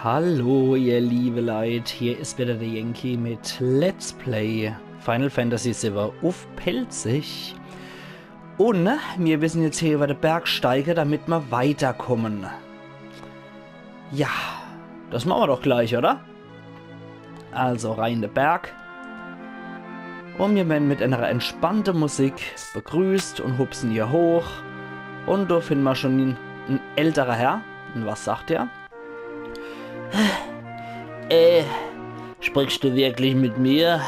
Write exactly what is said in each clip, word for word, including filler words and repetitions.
Hallo, ihr liebe Leit, hier is wieder der Yankee mit Let's Play Final Fantasy siwwe uff Pälzisch. Un mir müssen jetzt hier über de Berg steige, damit mer weiterkommen. Ja, das mache mer doch gleich, oder? Also rein in de Berg. Un mir werden mit einer entspannte Musik begrüßt un hupsen hier hoch. Un do finden mer schon en, en älterer Herr. Un was sagt er? Äh, sprichst du wirklich mit mir?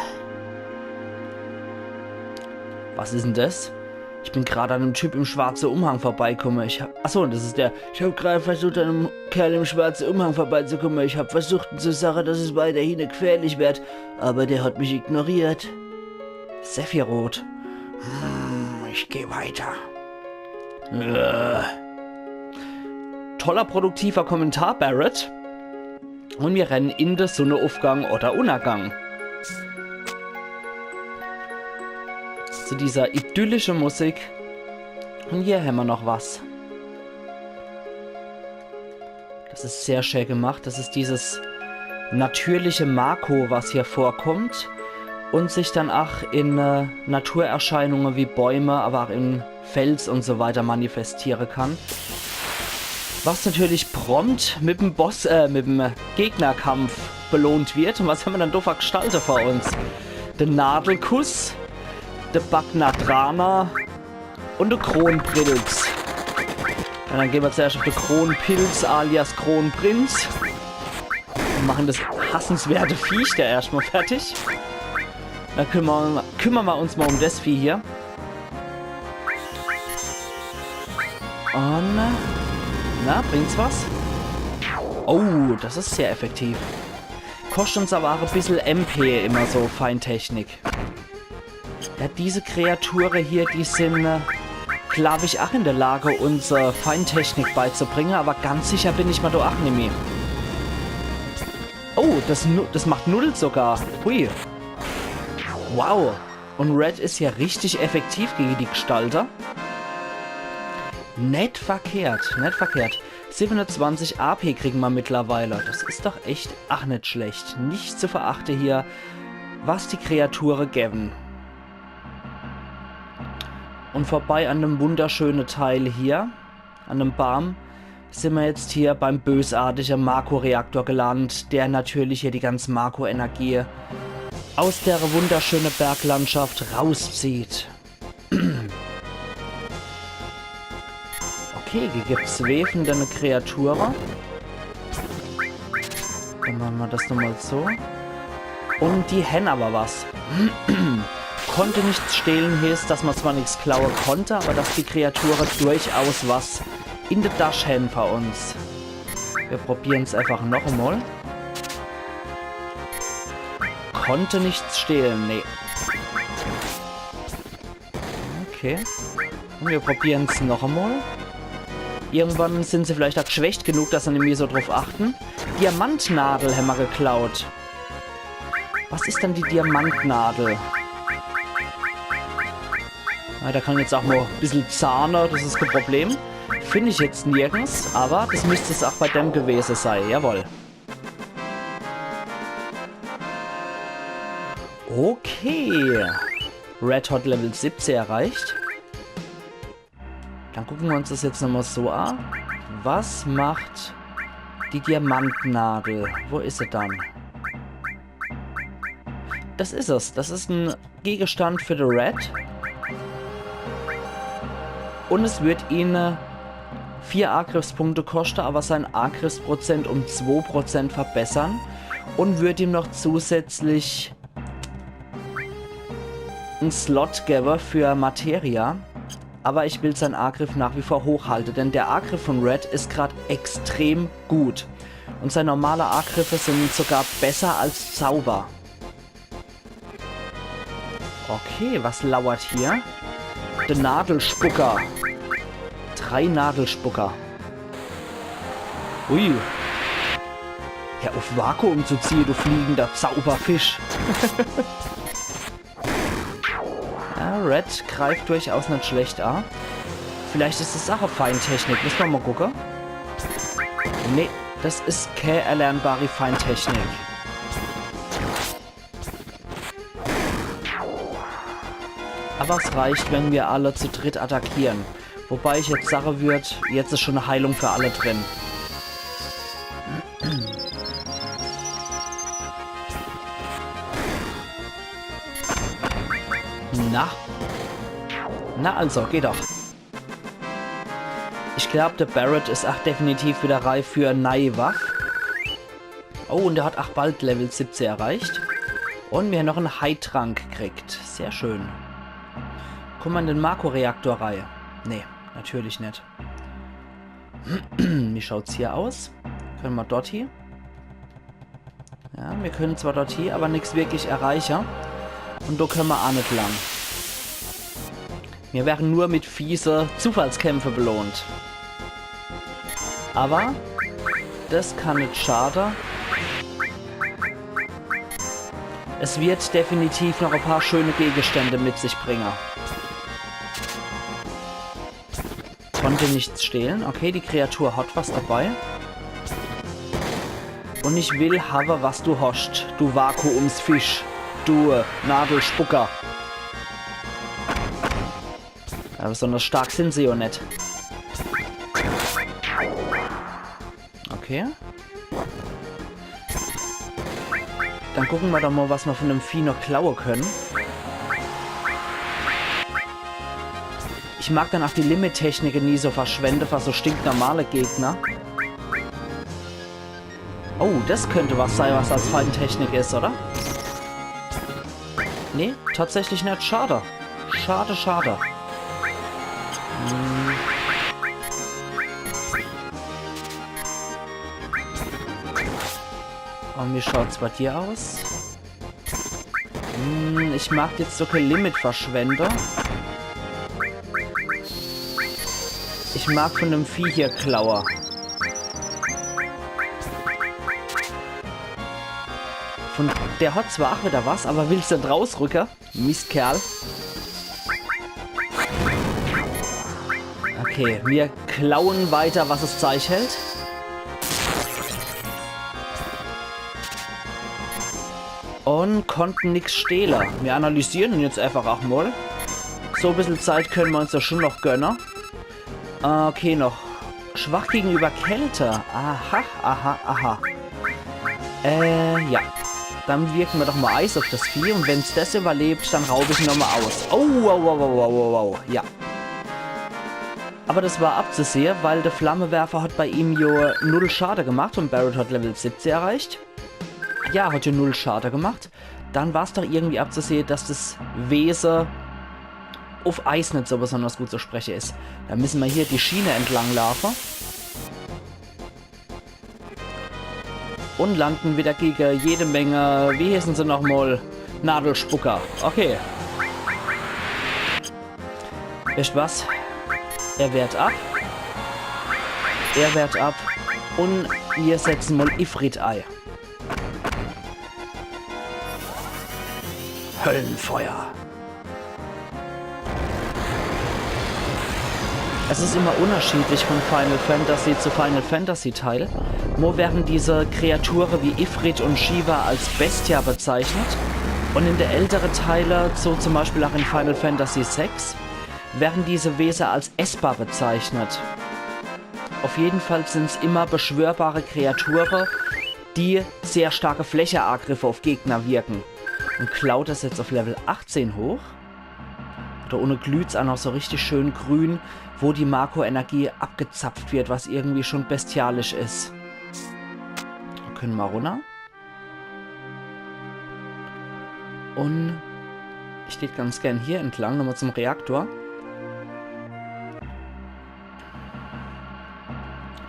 Was is denn das? Ich bin grad an dem Typ im schwarze Umhang vorbeikomme. Ich hab, achso, das is der. Ich hab grad versucht, an dem Kerl im schwarze Umhang vorbeizukomme. Ich hab versucht, ihm zu sage, dass es weiterhin gefährlich werd, aber der hat mich ignoriert. Sephiroth. Hm, ich geh weiter. Äh. Toller produktiver Kommentar, Barret. Un mir rennen in de Sonneaufgang oder Unnergang. Zu dieser idyllischen Musik. Un hier hämmer noch was. Das is sehr schä gemacht. Das is dieses natürliche Mako, was hier vorkommt un sich dann ach in, äh, Naturerscheinunge wie Bäume, aber ach in Fels un so weiter manifestiere kann. Was natürlich prompt mit dem Boss, äh, mit dem Gegnerkampf belohnt wird. Un was hämmer dann do für Gestalte vor uns? De Nadelkuss, de Bagnadrana un de Kronpilz. Un dann gehn mer zuerscht uff de Kronpilz alias Kronprinz. Un machen das hassenswerte Viech do erscht mol fertig. Dann kümmern, kümmern mer uns mol um das Vieh hier. Un, na, bringt's was? Oh, das is sehr effektiv. Koscht uns aber ach e bissel M P immer so Feintechnik. Ja, diese Kreature hier, die sin, äh, glaab ich, ach in der Lage, uns, äh, Feintechnik beizubringe, aber ganz sicher bin ich mer do ach nimmi. Oh, das, nu- das macht null sogar. Hui. Wow. Un Red is ja richtig effektiv gege die Gestalte. Net verkehrt, net verkehrt. Siwwenunzwanzig A P kriegen mer mittlerweile. Das is doch echt ach net schlecht. Nicht zu verachte hier, was die Kreature gewwen. Un vorbei an dem wunderschöne Teil hier, an dem Baam, sin mer jetzt hier beim bösartige Mako-Reaktor gelandt, der natürlich hier die ganz Mako-Energie aus der wunderschöne Berglandschaft rauszieht. Okay, hier gibt's zwee vun denne Kreature. Dann mache mer das nochmol so. Un die hän aber was. Konnte nichts stehlen heeßt, dass mer zwar nix klaue konnte, aber dass die Kreature durchaus was in de Dasch hän für uns. Mir probieren's einfach noch emol. Konnte nichts stehlen, nee. Okay. Un mir probieren's noch emol. Irgendwann sin se vielleicht ach gschwächt genug, dass se nimmi so druff achten. Diamantnadel hämmer geklaut. Was is dann die Diamantnadel? Ah, der kann jetzt ach mol e bissel zahne, das is kee Problem. Find ich jetzt nirgends, aber das müsst es ach bei dem gewese sei. Jawohl. Okay. Red hot Level siebzeh erreicht. Dann gucke mer uns das jetzt nochmol so a. Was macht die Diamantnadel? Wo is se dann? Das is es. Das is en Gegenstand für de Red. Un es wird ihn, äh, vier Angriffspunkte koschte, aber sein Angriffsprozent um zwo Prozent verbessern un wird ihm noch zusätzlich en Slot gewwe für Materia. Aber ich will sein Angriff nach wie vor hochhalte, denn der Angriff vun Red is grad extrem gut. Un sein normale Angriffe sin sogar besser als Zauber. Okay, was lauert hier? De Nadelspucker. Drei Nadelspucker. Ui. Hör uff, Vakuum zu ziehe, du fliegender Zauberfisch. Ja, Red greift durchaus net schlecht a. Vielleicht is es ach e Feintechnik. Müsse mer mol gucke. Nee. Das is kä erlernbare Feindtechnik. Aber es reicht, wenn wir alle zu dritt attackieren. Wobei ich jetzt sage würd, jetzt is schon e Heilung für alle drin. Na? Na also, geht doch. Ich glaub, der Barret is ach definitiv wieder reif für e neie Waff. Oh, und er hat ach bald Level siebzeh erreicht. Und mir noch en Heiltrank kriegt. Sehr schön. Komm ma in den Mako-Reaktor rei? Nee, natürlich net. Wie schaut's hier aus? Können ma dort hie? Ja, wir können zwar dort hie, aber nix wirklich erreiche. Und do können ma ach net lang. Wir werden nur mit fiese Zufallskämpfe belohnt. Aber das kann net schade. Es wird definitiv noch e paar schöne Gegenstände mit sich bringe. Konnte nichts stehlen. Okay, die Kreatur hat was dabei. Und ich will hawe, was du hoscht, du Vakuumsfisch, du Nadelspucker. Ja, besonders stark sind sie ja net. Okay. Dann gucken ma doch mal, was ma von dem Vieh noch klaue können. Ich mag dann ach die Limit-Technike nie so verschwende für so stinknormale Gegner. Oh, das könnte was sein, was als Feindtechnik is, oder? Nee, tatsächlich net. Schade. Schade, schade. Hm. Und wie schaut's bei dir aus? Hm, ich mag jetzt so kä Limit verschwende. Ich mag von dem Vieh hier klaue. Von, der hat zwar ach wieder was, aber will's net rausrücke? Mistkerl. Okay, wir klauen weiter, was es Zeich hält. Und konnten nix stehle. Wir analysieren ihn jetzt einfach ach mal. So e bissel Zeit können wir uns ja schon noch gönne. Äh, okay, noch schwach gegenüber Kälte. Aha, aha, aha. Äh, ja. Dann wirken wir doch mal Eis auf das Vieh und wenn's das überlebt, dann raub ich ihn nochmal aus. Oh, wow, wow, wow, wow, wow, wow. Ja. Aber das war abzusehe, weil der Flammewerfer hat bei ihm jo null Schade gemacht und Barret hat Level siebzeh erreicht. Ja, hat jo null Schade gemacht. Dann war's doch irgendwie abzusehe, dass das Wese auf Eis net so besonders gut zu spreche is. Dann müssen wir hier die Schiene entlang laufe. Und landen wieder gege jede Menge, wie heißen sie nochmal? Nadelspucker. Okay. Wisst was? Er wehrt ab. Er wehrt ab. Und wir setzen mal Ifrit ei. Höllenfeuer. Es ist immer unterschiedlich von Final Fantasy zu Final Fantasy Teil. Mo werden diese Kreaturen wie Ifrit und Shiva als Bestia bezeichnet und in der ältere Teile, so zum Beispiel auch in Final Fantasy sechs, werden diese Wesen als Esper bezeichnet. Auf jeden Fall sind's immer beschwörbare Kreaturen, die sehr starke Flächeangriffe auf Gegner wirken. Und Cloud ist jetzt auf Level achtzehn hoch. Da unne glüht's auch noch so richtig schön grün, wo die Mako-Energie abgezapft wird, was irgendwie schon bestialisch ist. Da können wir runter. Und ich tät ganz gern hier entlang, nochmal zum Reaktor.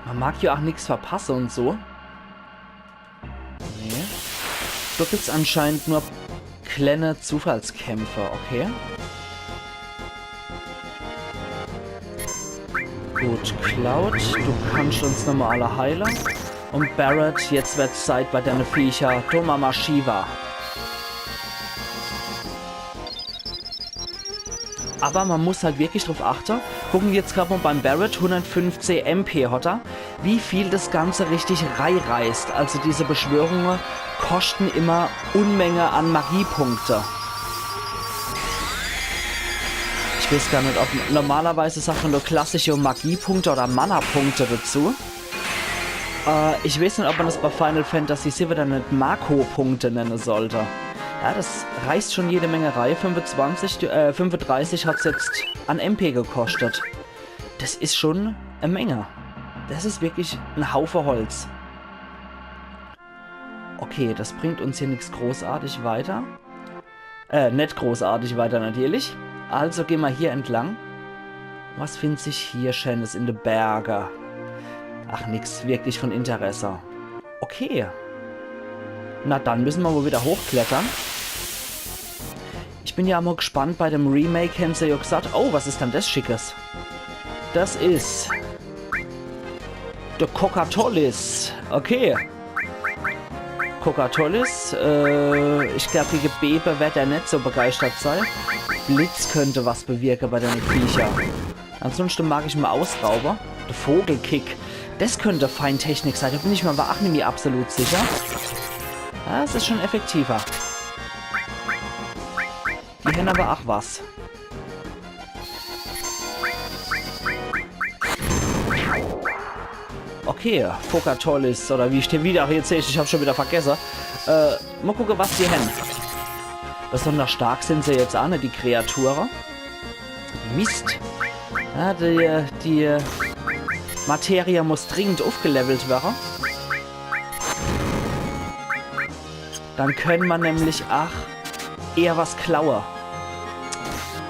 Man mag ja auch nix verpasse und so. Nee. Da gibt's anscheinend nur kleine Zufallskämpfe, okay. Gut, Cloud, du kannst uns nochmal alle heile. Und Barret, jetzt wird's Zeit bei deine Viecher. Tomama Shiva. Aber man muss halt wirklich drauf achten. Gucken wir jetzt gerade mal beim Barret, hundertfünfzehn M P hat er. Wie viel das Ganze richtig reißt. Also diese Beschwörungen kosten immer Unmenge an Magiepunkte. Ich weiß gar nicht, ob normalerweise sagt man nur klassische Magiepunkte oder Mana-Punkte dazu. Äh, ich weiß nicht, ob man das bei Final Fantasy sieben dann nicht Marco-Punkte nennen sollte. Ja, das reißt schon jede Menge rei. Fünfundzwanzig, äh, fünfunddreißig hat's jetzt an M P gekostet. Das ist schon eine Menge. Das ist wirklich ein Haufe Holz. Okay, das bringt uns hier nichts großartig weiter. Äh, nicht großartig weiter natürlich. Also gehen wir hier entlang. Was findet sich hier Schönes in de Berge? Ach, nix wirklich von Interesse. Okay. Na dann müssen wir wohl wieder hochklettern. Ich bin ja mal gespannt, bei dem Remake haben sie ja gesagt, oh, was ist denn das Schickes? Das ist der Kokatollis. Okay. Kokatollis, äh, ich glaub, gegen Bebe wird er nicht so begeistert sein. Blitz könnte was bewirken bei den Viecher. Ansonsten mag ich mal Ausrauber. Der Vogelkick. Das könnte Feintechnik sein. Da bin ich mir aber auch nicht mehr absolut sicher. Ja, es ist schon effektiver. Die haben aber auch was. Okay, Pocatolis, oder wie ich den wieder jetzt sehe, ich hab schon wieder vergessen. Äh, mal gucken, was die haben. Besonders stark sind sie jetzt auch nicht, die Kreaturen. Mist. Ja, die, die Materia muss dringend aufgelevelt werden. Dann können wir nämlich auch eher was klauen.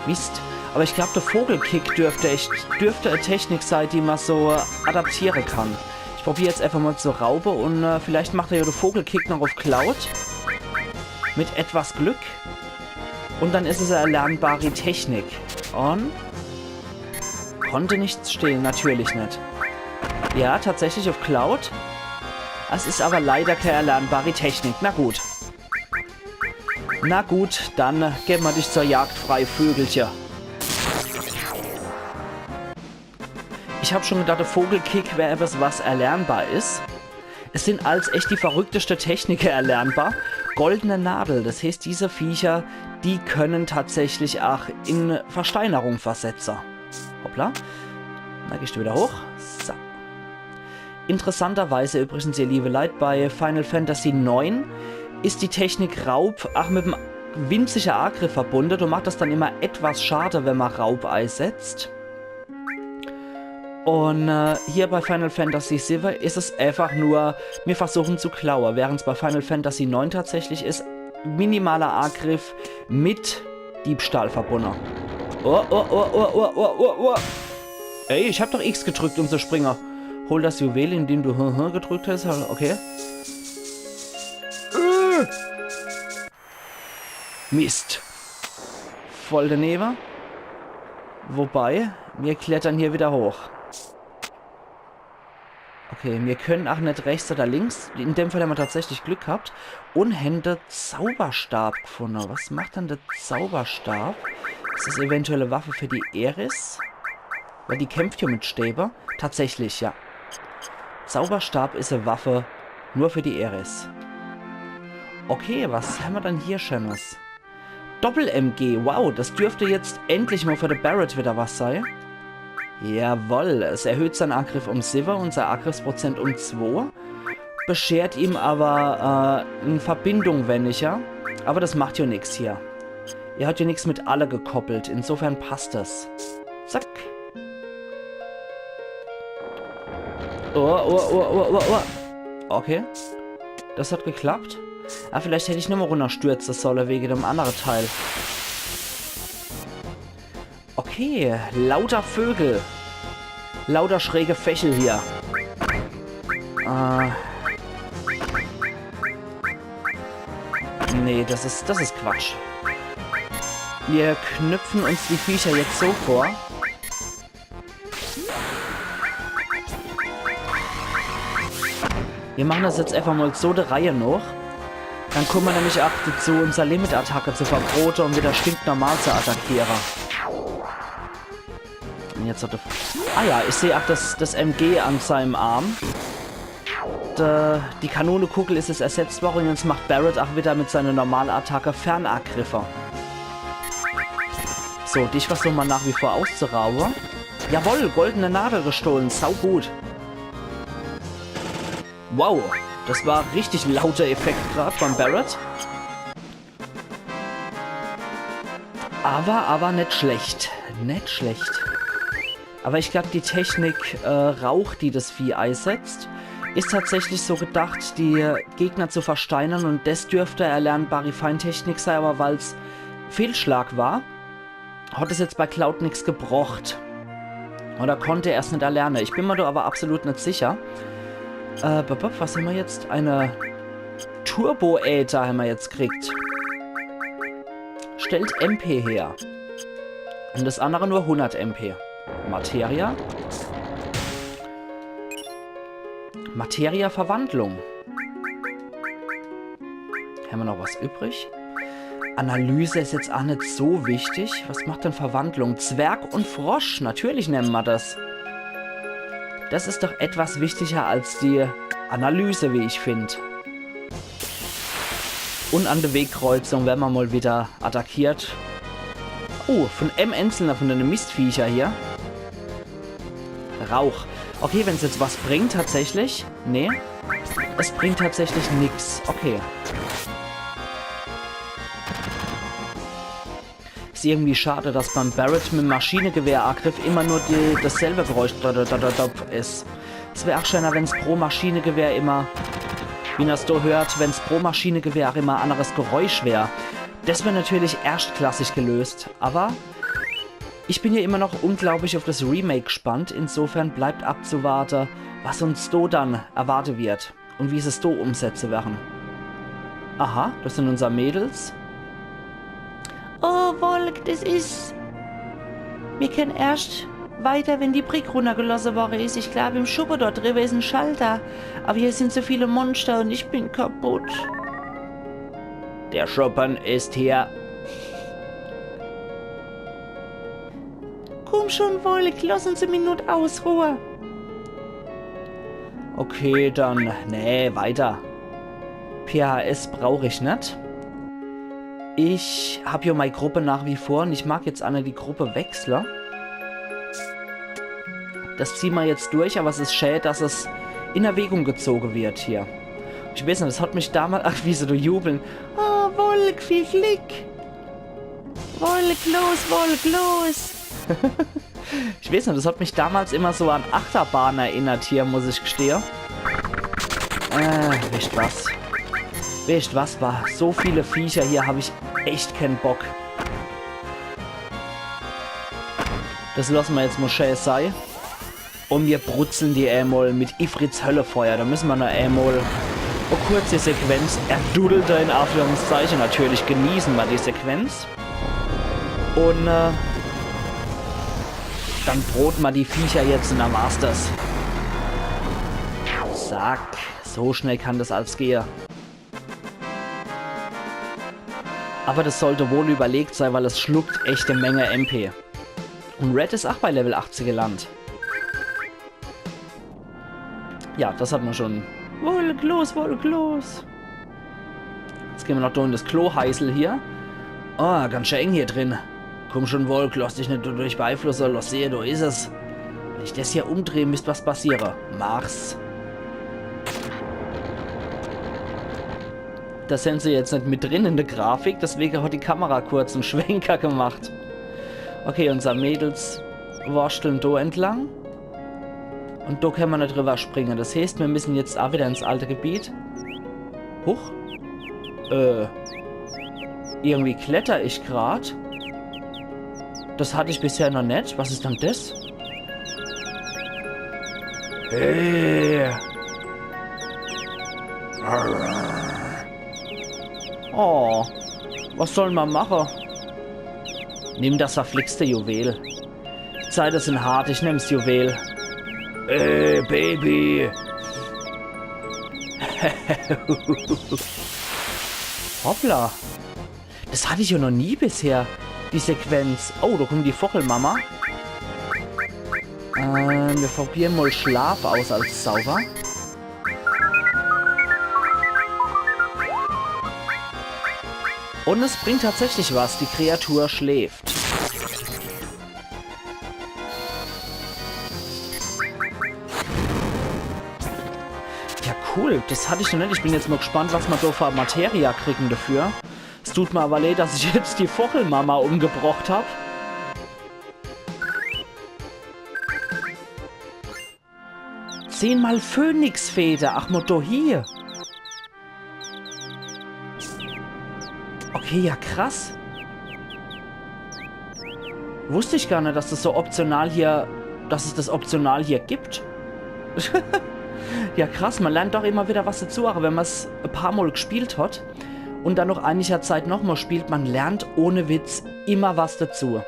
Mist. Aber ich glaub, der Vogelkick dürfte echt, dürfte eine Technik sein, die man so adaptieren kann. Ich probier jetzt einfach mal zu rauben und äh, vielleicht macht er ja den Vogelkick noch auf Cloud. Mit etwas Glück. Und dann ist es eine erlernbare Technik. Und konnte nichts stehlen, natürlich nicht. Ja, tatsächlich auf Cloud. Es ist aber leider keine erlernbare Technik. Na gut. Na gut, dann geben wir dich zur Jagd frei, Vögelche. Ich hab schon gedacht, der Vogelkick wäre etwas, was erlernbar ist. Es sind als echt die verrückteste Techniken erlernbar. Goldene Nadel, das heißt, diese Viecher, die können tatsächlich auch in Versteinerung versetzen. Hoppla. Da gehst du wieder hoch. So. Interessanterweise übrigens, ihr liebe Leute, bei Final Fantasy neun ist die Technik Raub auch mit einem winzigen Angriff verbunden und macht das dann immer etwas schade, wenn man Raub einsetzt. Und äh, hier bei Final Fantasy sieben ist es einfach nur, wir versuchen zu klauen, während es bei Final Fantasy neun tatsächlich ist, minimaler Angriff mit Diebstahl verbunden. Oh, oh, oh, oh, oh, oh, oh, oh. Ey, ich hab doch X gedrückt, um zu springen. Hol das Juwel, indem du gedrückt hast. Okay. Äh. Mist. Voll daneben. Wobei, wir klettern hier wieder hoch. Okay, wir können auch nicht rechts oder links. In dem Fall haben wir tatsächlich Glück gehabt. Und haben den Zauberstab gefunden. Was macht denn der Zauberstab? Ist das eventuell eine Waffe für die Aeris? Weil die kämpft ja mit Stäbe. Tatsächlich, ja. Zauberstab ist eine Waffe nur für die Aeris. Okay, was haben wir dann hier Schönes? Doppel-M G, wow, das dürfte jetzt endlich mal für den Barret wieder was sein. Jawoll, es erhöht seinen Angriff um sieben und sein Angriffsprozent um zwei. Beschert ihm aber äh, eine Verbindung weniger. Aber das macht ja nix hier. Er hat ja nichts mit alle gekoppelt, insofern passt das. Zack. Oh, oh, oh, oh, oh, oh. Okay. Das hat geklappt. Ah, vielleicht hätte ich nochmal runterstürzen sollen wegen dem anderen Teil. Okay, lauter Vögel. Lauter schräge Vechel hier. Äh. Nee, das ist, das ist Quatsch. Wir knüpfen uns die Viecher jetzt so vor. Wir machen das jetzt einfach mal so der Reihe nach. Dann kommen wir nämlich auch dazu, unsere Limit-Attacke zu verbrauchen und wieder stinknormal zu attackieren. jetzt so de- Ah ja, ich seh ach das, das M G an seinem Arm. D-, die Kanonekugel is jetzt ersetzt worre un jetzt macht Barret ach wieder mit seiner normale Attacke Fernagriffe. So, dich versuche ma nach wie vor auszuraube. Jawoll, goldene Nadel gestohlen, sau gut. Wow, das war richtig lauter Effekt grad beim Barret. Aber, aber net schlecht. Net schlecht. Aber ich glaub, die Technik, äh, Rauch, die das Vieh eisetzt, is tatsächlich so gedacht, die Gegner zu versteinern un das dürfte erlernbare Feindtechnik sei, aber weil's Fehlschlag war, hat es jetzt bei Cloud nix gebrocht. Oder konnte er's net erlerne. Ich bin mir do aber absolut net sicher. Äh, bop, bop, was hämmer jetzt? Eine Turbo-Äther hämmer jetzt kriegt. Stellt M P her. Un das andere nur hundert M P. Materia. Materia-Verwandlung. Hämmer noch was übrig? Analyse is jetzt ach net so wichtig. Was macht denn Verwandlung? Zwerg un Frosch. Natürlich nemme ma das. Das is doch etwas wichtiger als die Analyse, wie ich find. Un an de Wegkreuzung werre ma mal wieder attackiert. Oh, von em Einzelner, von dene Mistviecher hier. Rauch. Okay, wenn's jetzt was bringt tatsächlich. Nee. Es bringt tatsächlich nix. Okay. Is irgendwie schade, dass beim Barret mit'm Maschinegewehrangriff immer nur die, dasselbe Geräusch do, do, do, do, do is. Es wär ach schöner, wenn's pro Maschinegewehr immer, wie mer's do hört, wenn's pro Maschinegewehr ach immer e anneres Geräusch wär. Das wär natürlich erstklassig gelöst, aber ich bin ja immer noch unglaublich auf das Remake gespannt. Insofern bleibt abzuwarte, was uns do dann erwarte wird un wie se's do umsetze werre. Aha, das sin unser Mädels. Oh, Wolk, das is. Mir kenne erscht weiter, wenn die Brick runnergelosse worre is. Ich glaub, im Schuppe dort driwwe is en Schalter. Aber hier sin so viele Monster un ich bin kaputt. Der Schuppen is hier. Kumm schon, Wolk, loss uns e Minut ausruhe. Okay, dann, nee, weiter. P H S brauch ich net. Ich hab jo mei Gruppe nach wie vor un ich mag jetzt ach net die Gruppe wechsle. Das zieh ma jetzt durch, aber es is schä, dass es in Erwägung gezoge wird hier. Ich weiß net, das hat mich damals, ach, wie se do jubeln. Oh, Wolk, viel Glick. Wolk, los, Wolk, los. Ich weiß net, das hat mich damals immer so an Achterbahn erinnert hier, muss ich gestehe. Äh, wisst was? Wisst was, bei so viele Viecher hier hab ich echt kän Bock. Das losse ma jetzt mol schä sei. Un mir brutzeln die emol mit Ifrits Höllefeuer. Do müsse ma noch emol e kurze Sequenz erduddelte, in Anführungszeiche. Natürlich genieße ma die Sequenz. Un, äh, dann brote ma die Viecher jetzt un dann war's das. Zack, so schnell kann das als gehe. Aber das sollte wohl überlegt sei, weil es schluckt echt e Menge M P. Un Red is ach bei Level achtzig gelandt. Ja, das hat ma schon. Wolk, los, Wolk, los. Jetzt gehn ma noch do in das Kloheisel hier. Ah, ganz schä eng hier drin. Kumm schon, Wolk, loss dich net dadurch beeinflusse, loss sehe, do is es. Wenn ich das hier umdrehe, müsst was passiere. Mach's. Das sin se jetzt net mit drin in der Grafik, deswege hat die Kamera kurz en Schwenker gemacht. Okay, unser Mädels worschteln do entlang. Un do kenne ma net drüber springe. Das heeßt, mir müssen jetzt ach wieder ins alte Gebiet. Huch. Äh. Irgendwie kletter ich grad. Das hatt ich bisher noch net. Was is dann das? Hey. Oh. Was soll ma mache? Nimm das verflixte Juwel. Die Zeite sin hart, ich nemm's Juwel. Ey, Baby. Hoppla. Das hatt ich jo noch nie bisher, die Sequenz. Oh, do kummt die Vochelmama. Ähm, wir probieren mal Schlaf aus als Zauber. Und es bringt tatsächlich was, die Kreatur schläft. Ja, cool. Das hatte ich noch net. Ich bin jetzt mal gespannt, was ma do für Materia kriegen dafür. Es tut mir aber leid, dass ich jetzt die Vochelmama umgebracht hab. Zehnmal Phönixfeder. Ach, Motto hier. Okay, ja, krass. Wusste ich gar net, dass das so optional hier, dass es das optional hier gibt. Ja, krass, man lernt doch immer wieder was dazu, auch wenn man's e paar Mal gespielt hat und dann noch einiger Zeit nochmal spielt, man lernt ohne Witz immer was dazu.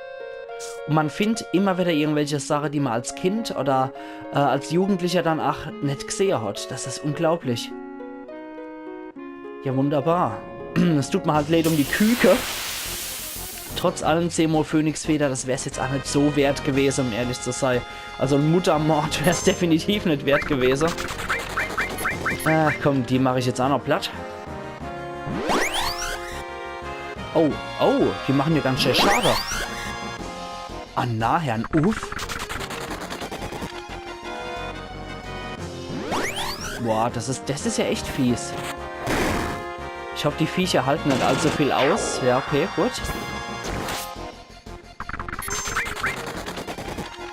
Und man findet immer wieder irgendwelche Sachen, die man als Kind oder, äh, als Jugendlicher dann ach net gesehen hat. Das ist unglaublich. Ja, wunderbar. Es tut mir halt leid um die Küke. Trotz allem zehnmal Phönixfeder, das wär's jetzt auch net so wert gewesen, um ehrlich zu sein. Also ein Muttermord wär's definitiv net wert gewesen. Ach komm, die mach ich jetzt auch noch platt. Oh, oh, die machen ja ganz schön Schade. Ah, na, Herrn Uff. Boah, das ist, das ist ja echt fies. Ich hoffe, die Viecher halten net allzu viel aus. Ja, okay, gut.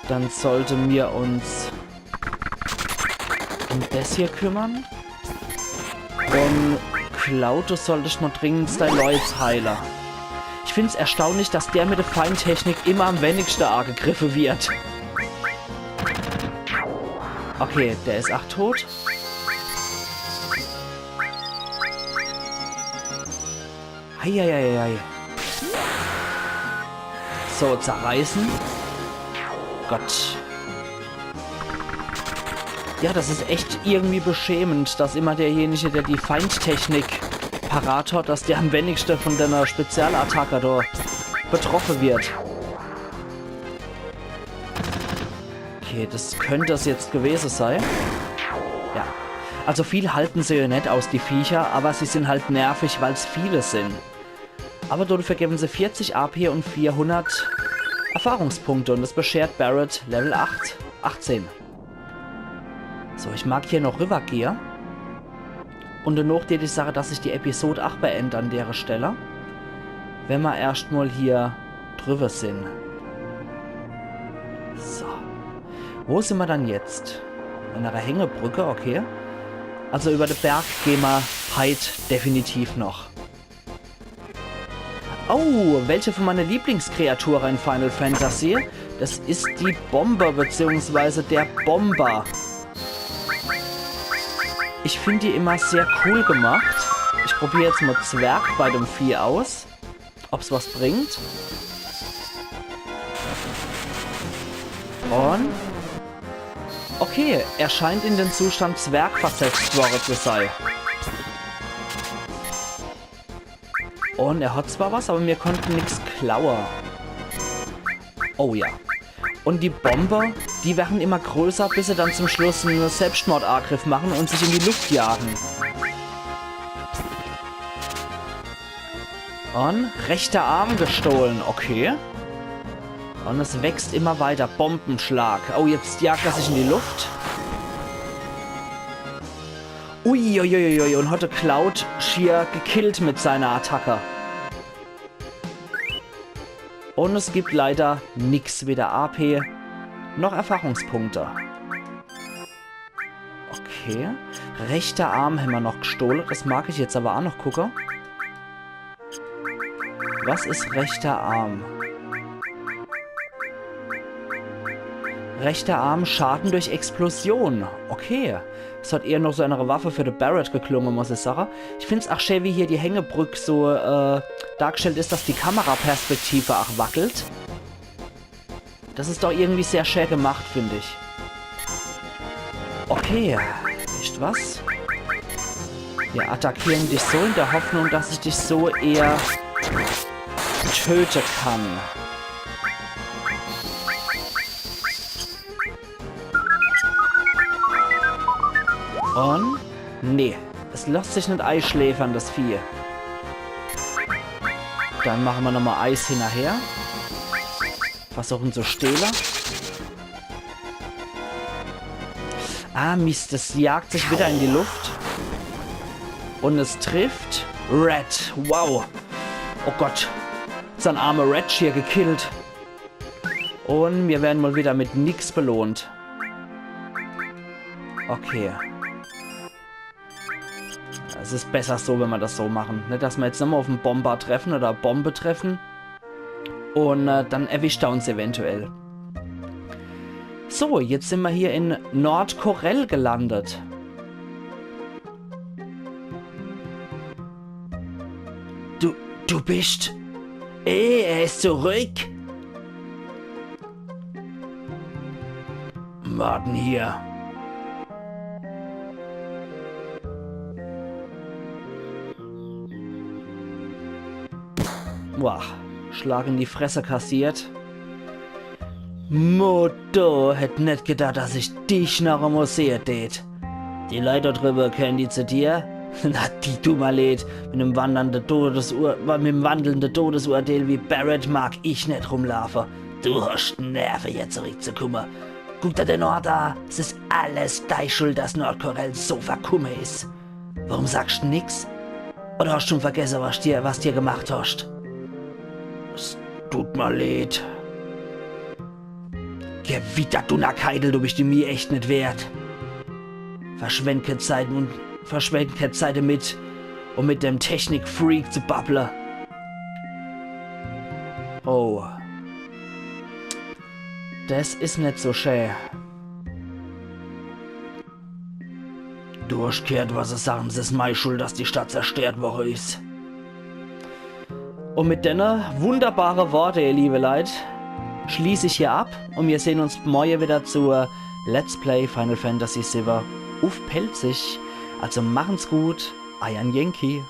Dann sollten wir uns um das hier kümmern. Und Cloud, du solltest mal dringend dein Leutz heilen. Ich find's erstaunlich, dass der mit der Feindtechnik immer am wenigsten angegriffen wird. Okay, der ist ach tot. Eieieiei. So, zerreißen. Gott. Ja, das ist echt irgendwie beschämend, dass immer derjenige, der die Feindtechnik parat hat, dass der am wenigsten von deiner Spezialattacke da betroffen wird. Okay, das könnte es jetzt gewesen sein. Ja. Also viel halten sie ja net aus, die Viecher, aber sie sind halt nervig, weil's viele sind. Aber dafür geben sie vierzig A P und vierhundert Erfahrungspunkte und das beschert Barret Level acht, achtzehn. So, ich mag hier noch rübergehe. Und danach tät ich sage, dass ich die Episode acht beend an dere Stelle. Wenn ma erscht mal hier drüber sin. So. Wo sin ma dann jetzt? An der Hängebrücke, okay. Also über de Berg geh ma heit definitiv noch. Oh, welche von meine Lieblingskreature in Final Fantasy? Das is die Bombe beziehungsweise der Bomber. Ich find die immer sehr cool gemacht. Ich probier jetzt mal Zwerg bei dem Vieh aus, ob's was bringt. Und? Okay, er scheint in den Zustand Zwerg versetzt worden zu sein. Und er hat zwar was, aber mir konnten nix klaue. Oh ja. Und die Bombe, die werden immer größer, bis sie dann zum Schluss einen Selbstmordangriff machen und sich in die Luft jagen. Und rechter Arm gestohlen, okay. Und es wächst immer weiter. Bombenschlag. Oh, jetzt jagt er sich in die Luft. Uiuiuiui, und hat de Cloud schier gekillt mit seiner Attacke. Und es gibt leider nix, weder A P noch Erfahrungspunkte. Okay. Rechter Arm hämmer noch gestohle. Das mag ich jetzt aber auch noch gucke. Was is rechter Arm? Rechter Arm, Schaden durch Explosion. Okay. Es hat eher noch so eine Waffe für de Barret geklungen, muss ich sagen. Ich find's auch schön, wie hier die Hängebrück so, äh, dargestellt is, dass die Kameraperspektive auch wackelt. Das is doch irgendwie sehr schön gemacht, find ich. Okay, wisst was? Wir attackieren dich so in der Hoffnung, dass ich dich so eher töten kann. Nee, es losst sich net eischläfern, das Vieh. Dann mache mer nochmal Eis hinnerher. Versuche zu stehle. Ah, Mist, es jagt sich wieder in die Luft. Und es trifft Red. Wow. Oh Gott. Sein armer Red hier gekillt. Und mir werden mal wieder mit nix belohnt. Okay. Es is besser so, wenn mer das so machen. Net, dass mer jetzt nochmal auf en Bomber treffen oder Bombe treffen. Und äh, dann erwischt er uns eventuell. So, jetzt sin mer hier in Nordcorel gelandet. Du, du bist... Ey, er is zurück. Warten hier. Boah, Schlag in die Fresse kassiert. Mutter, hätt net gedacht, dass ich dich noch emol sehe tät. Die Leit do drüwwe, gehören die zu dir? Na, die dummer Leit, mit dem wandelnde Todesurteil, mit dem wandelnde Todesurteil wie Barret mag ich net rumlaufe. Du hast Nerve, hier zurückzukumme. Guck der den Ort a, es is alles dei Schuld, dass Nordcorel so verkumme is. Warum sagst du nix? Oder hast schon vergesse, was dir, was dir gemacht hast? Es tut mer leid. Gewitter Dunnerkeidel, du bist die mir echt net wert. Verschwend kä Zeit und verschwend kä Zeit damit, um mit dem Technikfreak zu babble. Oh. Das is net so schä. Du hast gehört, was sie sagen, es is mei Schuld, dass die Stadt zerstört worre is. Und mit denne wunderbare Worte, ihr liebe Leit, schließ ich hier ab und wir sehen uns morje wieder zur Let's Play Final Fantasy siwwe uff Pälzisch. Also machen's gut, eier Yankee.